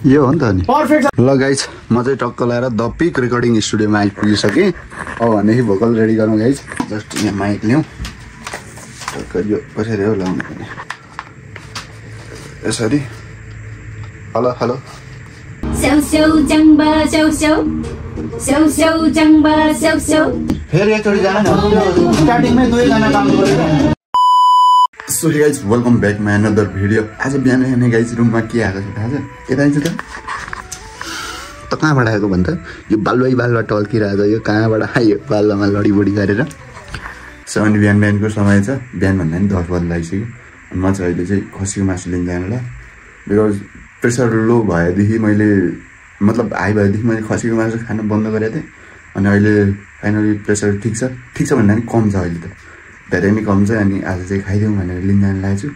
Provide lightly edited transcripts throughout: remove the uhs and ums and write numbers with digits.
यो हो नि त नि पर्फेक्ट ल गाइज म चाहिँ टक्क लाएर द पिक रेकर्डिङ स्टुडियोमा आइपुगिसकेँ अब भनेदेखि भोकल रेडी गरौँ गाइज जस्ट यहाँ माइक ल्याउँ टक्क यो कसरी हो लाउनु पर्ने यसरी हेलो हेलो फेरि एकचोटि जान स्टार्टिङमै दुईजना काम गरेर so hey guys welcome back my another video आज बिहान हेर्ने गाइज रुममा के आएको छ थाहा छ के थाहा छ त कहाँबाट आएको भन्छ यो बालुवा टल्किरहेको छ यो कहाँबाट आयो बालुवामा लडीबडी गरेर सो अनि बिहानको समय छ बिहान भन्दा पनि 10 बजे लागिसक्यो म चाहिँ अहिले चाहिँ खसीको मासु लिन जानुलाई बिकज प्रेसर लो भएदेखि मैले मतलब हाई भएदेखि मैले खसीको मासु खान बन्द गरेको थिएँ अनि अहिले फाइनली प्रेसर ठिक छ भन्दा पनि कम छ अहिले त धेरै नै कम छ अनि आज चाहिँ खाइदिउँ भनेर लिन जानु लागेको छु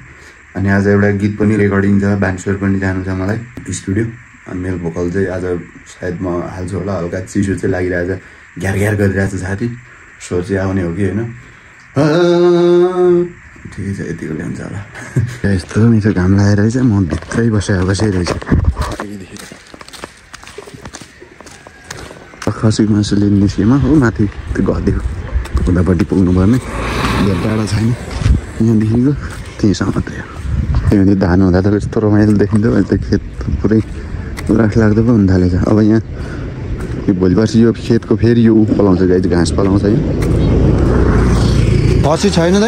अनि आज एउटा गीत पनि रेकर्डिङ छ बानेश्वर पनि जानु छ मलाई स्टुडियो अनि मेरो भोकल चाहिँ आज सायद म हाल्छु होला हल्का चिसो चाहिँ लागिरहेको छ घ्यार गरिरहेको छ साथी स्वर चाहिँ आउने हो कि होइन ठिकै छ यतिको ल्याउँछ होला यस्तो मिठो घाम लागेर चाहिँ म भित्रै बसिरहेछ खसीको मासु लिने निस्केमा हो माथि त्यो घरदेखि उतापट्टि पुग्नुपर्ने धेरै टाढा छैन यहाँदेखिको त्यहीँसम्म मात्रै हो किनभने धान हुँदा त यस्तो रमाइलो देखिन्छ अहिले त खेत पुरै लाख लाग्दो पो हुन थालेछ अब यहाँ भोलि पर्सि यो खेतको फेरि यो पलाउँछ गाई घाँस पलाउँछ यहाँ खसी छैन त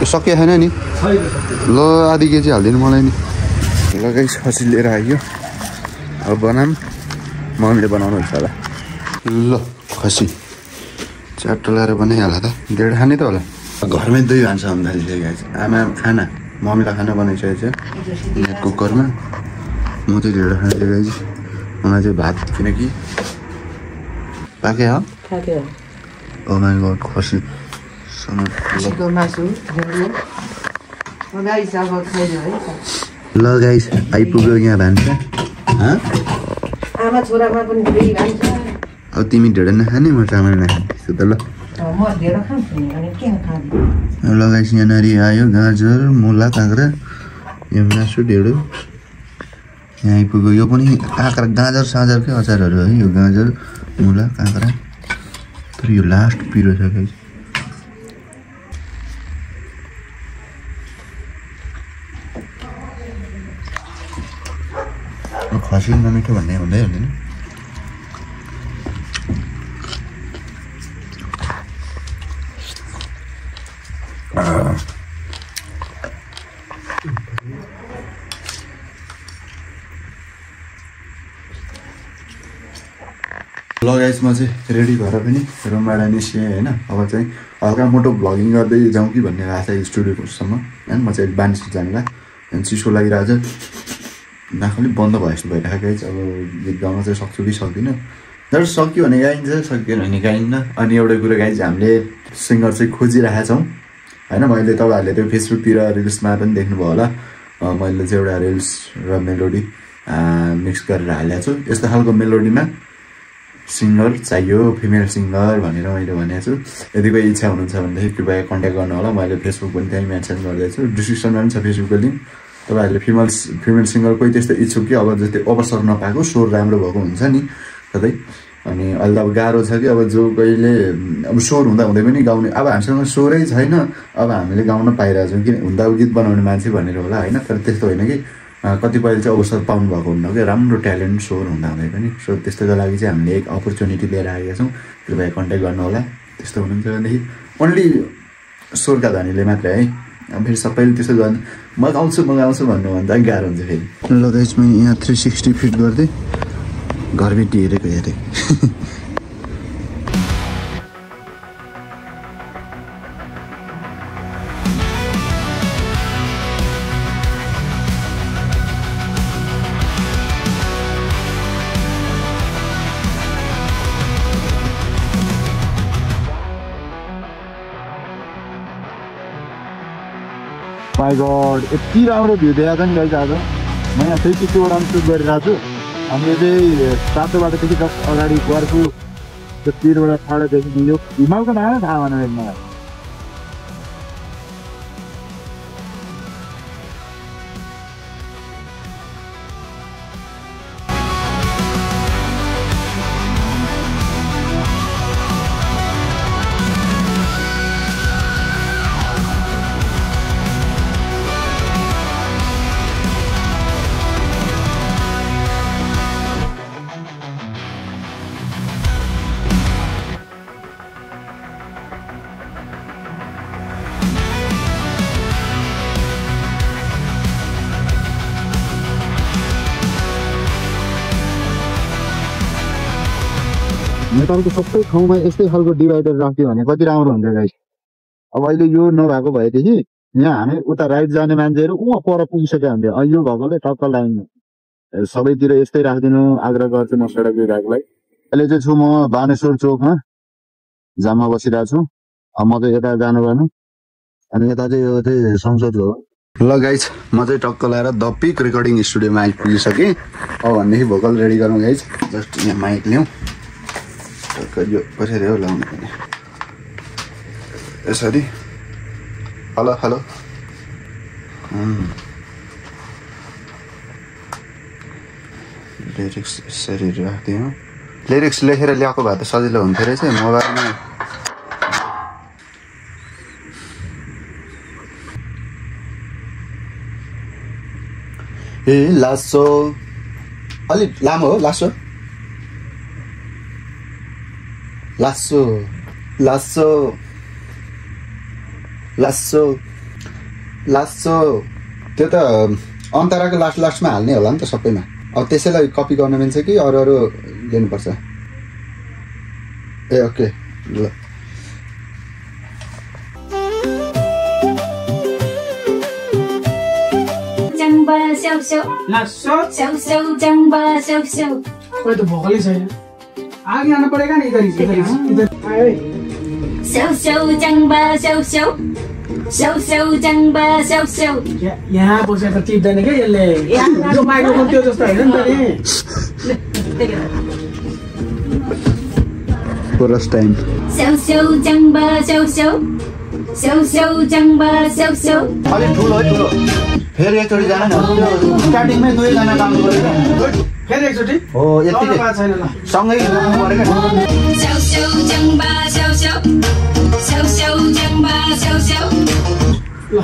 सकिएको छैन नि ल आधी केजी हालिदिनु मलाई नि ल गाई खसी लिएर आइयो अब बनाऊँ मम्मीले बनाउनु हुन्छ होला ल खसी चारवटा लगाएर बनाइहाल्ला त डेढ खाने त होला घरमै दही भान्सा हुन थालिसक्यो गाइस आमा खाना मम्मीलाई खाना बनाइसकेको छ यहाँ कुकरमा म चाहिँ ढेँडो खाने गाइस मलाई चाहिँ भात किनकि पाक्यो हो माइ गड खसी ल गाइस आइपुग्यो यहाँ भान्सा अब तिमी ढेँडो नखाने म चामल नखाने त्यस्तो त ल लगाइस यहाँनिर आयो गाजर मुला काँक्रा यो मासु ढेँडो यहाँ आइपुग्यो यो पनि काँक्रा गाजर साजरकै अचारहरू है यो गाजर मुला काँक्रा तर यो लास्ट पिरो छ गाइस खसी नमिठो भन्ने हुँदै हुँदैन ल गाइस म चाहिँ रेडी भएर पनि रुमबाट निस्केँ होइन अब चाहिँ हल्का मोटो भ्लगिङ गर्दै जाउँ कि भन्ने आएको छ स्टुडियोसम्म होइन म चाहिँ बानेश्वर जानुलाई अनि चिसो लागिरहेको छ नाक अलिक बन्द भयो जस्तो भइरहेको गाइस अब गीत गाउन चाहिँ सक्छु कि सक्दिनँ तर सक्यो भने गाइन्छ सकिएन भने गाइन्न अनि एउटा कुरो गाइस हामीले सिङ्गर चाहिँ खोजिरहेका छौँ होइन मैले तपाईँहरूले त्यो फेसबुकतिर रिल्समा पनि देख्नुभयो होला मैले चाहिँ एउटा रिल्स र मेलोडी मिक्स गरेर हालेको छु यस्तो खालको मेलोडीमा सिङ्गर चाहियो फिमेल सिङ्गर भनेर मैले भनेको छु यदि कोही इच्छा हुनुहुन्छ भनेदेखि कृपया कन्ट्याक्ट गर्नु होला मैले फेसबुक पनि त्यहीँ मेन्सन गर्दैछु डिस्क्रिप्सनमा पनि छ फेसबुकको लिङ्क तपाईँहरूले फिमेल सिङ्गर कोही त्यस्तो इच्छुक कि अब जस्तै अवसर नपाएको स्वर राम्रो भएको हुन्छ नि कतै अनि अहिले त अब गाह्रो छ कि अब जो कहिले अब स्वर हुँदा हुँदै पनि गाउने अब हामीसँग स्वरै छैन अब हामीले गाउन पाइरहेछौँ किन हुँदा अब गीत बनाउने मान्छे भनेर होला होइन तर त्यस्तो होइन कि कतिपयले चाहिँ अवसर पाउनु भएको हुन्न कि राम्रो ट्यालेन्ट स्वर हुँदा हुँदै पनि सो त्यस्तोको लागि चाहिँ हामीले एक अपर्च्युनिटी लिएर आएका छौँ कृपया कन्ट्याक्ट गर्नु होला त्यस्तो हुनुहुन्छ भनेदेखि ओन्ली स्वरका धनीले मात्रै है अब फेरि सबैले त्यस्तो गर्नु म गाउँछु भन्नुभन्दा गाह्रो हुन्छ फेरि ल गाइस म यहाँ 360 फिट गर्दै घरबेटी हेरेको हेरेँ माई गॉड यति राम्रो भ्यू देखाएको छ नि गाइस आज म यहाँ 360 वटा सुट गरिरहेको छु हामीले चाहिँ तातो बाटोदेखि जस्ट अगाडि घरको त्यो तीरबाट टाढोदेखि यो हिमालको नाम थाहा भएन मलाई नेपालको सबै ठाउँमा यस्तै खालको डिभाइडर राख्यो भने कति राम्रो हुन्छ गाइस। अब अहिले यो नभएको भएदेखि यहाँ हामी उता राइट जाने मान्छेहरू उहाँ पर पुगिसक्यो हुन्थ्यो। यो भएकोले टक्क लाइन सबैतिर यस्तै राखिदिनु आग्रह गर्छु म सडक विभागलाई। अहिले चाहिँ छु म बानेश्वर चोकमा जाममा बसिरहेको छु। म चाहिँ यता जानु पर्नु अनि यता चाहिँ यो चाहिँ संसद हो। ल गाइज म चाहिँ टक्क लगाएर द पिक रेकर्डिङ स्टुडियोमा आइपुगिसकेँ। अब भनेदेखि भोकल रेडी गरौँ गाइज। जस्ट यहाँ माइक ल्याउँ टक्क यो कसरी हो लाउनु पर्ने यसरी। हेलो हेलो लिरिक्स यसरी राखिदिउँ। लिरिक्स लेखेर ल्याएको भए त सजिलो हुन्थ्यो रहेछ मोबाइलमा। ए लासो अलिक लामो हो लासो लासो लासो लासो लासो त्यो त अन्तराको लास्टमा हाल्ने होला नि त सबैमा। अब त्यसैलाई कपी गर्न मिल्छ कि अरू अरू लिनुपर्छ? ए ओके ल कोई तो भोकल ही छैन। आगे आना पड़ेगा ना इधर इधर इधर आए यहाँ बसेर टिप्दैन क्या यसले। यो माइक्रोफोन त्यो जस्तो होइन नि त नि। कोरस टाइम अलिक ठुलो है ठुलो। फेरि एकचोटि जान स्टार्टिङमै दुवैजना काम गरेर फेरि एकचोटि हो यतिकै छैन ल सँगै गरेको। ल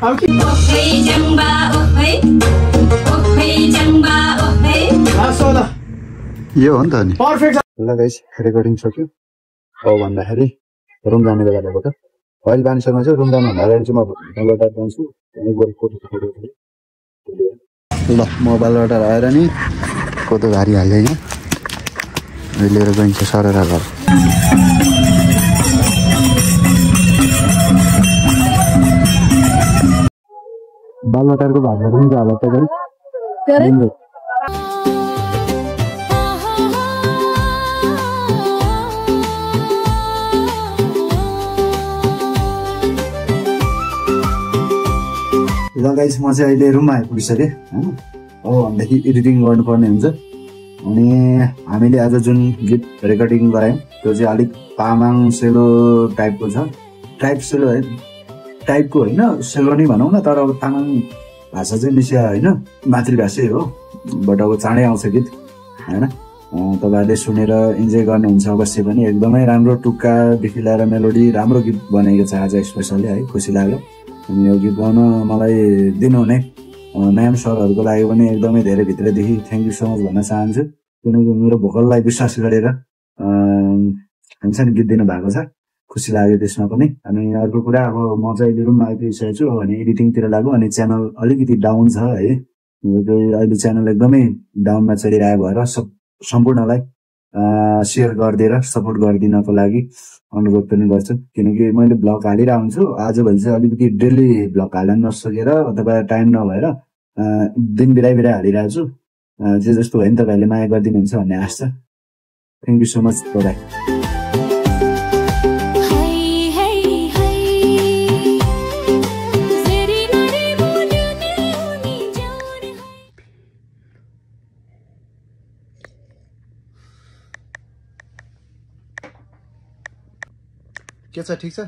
अब के ल यो हो नि त नि। पर्फेक्ट ल गाइस रेकर्डिङ सक्यो। अब भन्दाखेरि रुम जाने बेला भएको त अहिले बानिसमा चाहिँ रुम जानु भन्दा अगाडि चाहिँ म बालुवाटार जान्छु। त्यहाँदेखि गएर फोटो ल म बालुवाटार आएर नि कोदो घारी हाल्यो यहाँ लिएर गइन्छ सररा घर। बालुवाटारको भागमा पनि हालत त गरी ल गाइस म चाहिँ अहिले रुममा आइपुगिसकेँ होइन। अब भनेदेखि एडिटिङ गर्नुपर्ने हुन्छ। अनि हामीले आज जुन गीत रेकर्डिङ गरायौँ त्यो चाहिँ अलिक तामाङ सेलो टाइपको छ। टाइप सेलो है टाइपको होइन सेलो नै भनौँ न। तर अब तामाङ भाषा चाहिँ मिसिया होइन मातृभाषै हो। बट अब चाँडै आउँछ गीत होइन। तपाईँहरूले सुनेर इन्जोय गर्नुहुन्छ अवश्य पनि। एकदमै राम्रो टुक्कादेखि लिएर मेलोडी राम्रो गीत बनेको छ आज स्पेसल्ली है। खुसी लाग्यो। अनि यो गीत गाउन मलाई दिनुहुने म्याम सरहरूको लागि पनि एकदमै धेरै भित्रदेखि थ्याङ्क यू सो मच भन्न चाहन्छु। किनकि मेरो भोकललाई विश्वास गरेर हुन्छ नि गीत दिनु भएको छ। खुसी लाग्यो त्यसमा पनि। अनि अर्को कुरा अब म चाहिँ अहिले रुममा आइपुगिसकेको छु अनि एडिटिङतिर लाग्यो। अनि च्यानल अलिकति डाउन छ है। अहिले च्यानल एकदमै डाउनमा चलिरहेको भएर सम्पूर्णलाई सेयर गरिदिएर सपोर्ट गरिदिनको लागि अनुरोध पनि गर्छु। किनकि मैले भ्लग हालिरहेको हुन्छु। आजभोलि चाहिँ अलिकति डेली भ्लग हाल्न नसकेर अथवा टाइम नभएर दिन बिराइ हालिरहेको छु। जे जस्तो भयो नि तपाईँहरूले माया गरिदिनुहुन्छ भन्ने आश छ। Thank you so much bye. के छ ठिक छ?